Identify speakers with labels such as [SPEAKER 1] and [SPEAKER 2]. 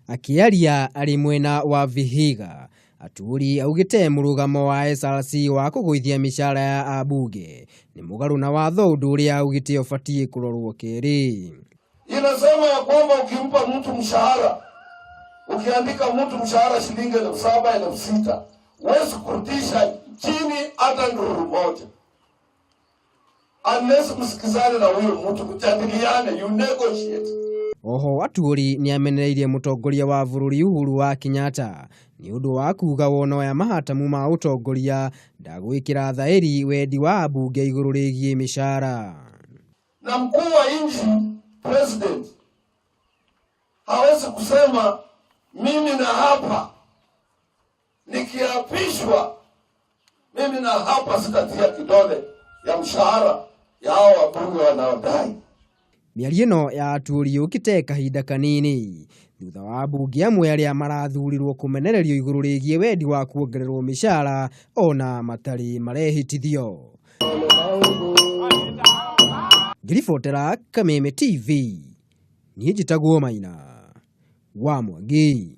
[SPEAKER 1] Akĩaria arĩ mwena wa Vihiga, Aturi augĩte mũrũgamo wa SRC wa kũgũithia mĩcara ya ambunge nĩ mũgarũ na watho ũndũ ũrĩa augĩte ũbatiĩ kũrorwo kerĩ.
[SPEAKER 2] Inasema ya kwamba ukimpa mtu mshahara, ukiandika mtu mshahara shilingi 7,000, 6,000, huwezi kurudisha chini hata ndururu moja unless msikizane na huyo mtu, mjadiliane, you negotiate.
[SPEAKER 1] Oho Atwoli nĩamenereirie mũtongoria wa bũrũri Uhuru wa Kenyatta nĩ ũndũ wa kuga wonoya mahatamu ma ũtongoria ndagwĩkĩra thaĩri wendi wa ambunge igũrũ rĩgiĩ mĩcara.
[SPEAKER 2] Na mkuu wa nchi president hawezi kusema mimi na hapa nikiapishwa, mimi na hapa sitatia kidole ya mshahara ya hao wabunge wanaodai.
[SPEAKER 1] Mĩario ĩno ya Atwoli yũkĩte kahinda kanini thutha wa ambunge amwe arĩa marathurirwo kũmenererio igũrũ rĩgiĩ wendi wa kuongererwo mĩcara ona matarĩ marehĩtithio. Ngĩribotera Kameme TV, niĩ njĩtagwo Maina wa Mwangi.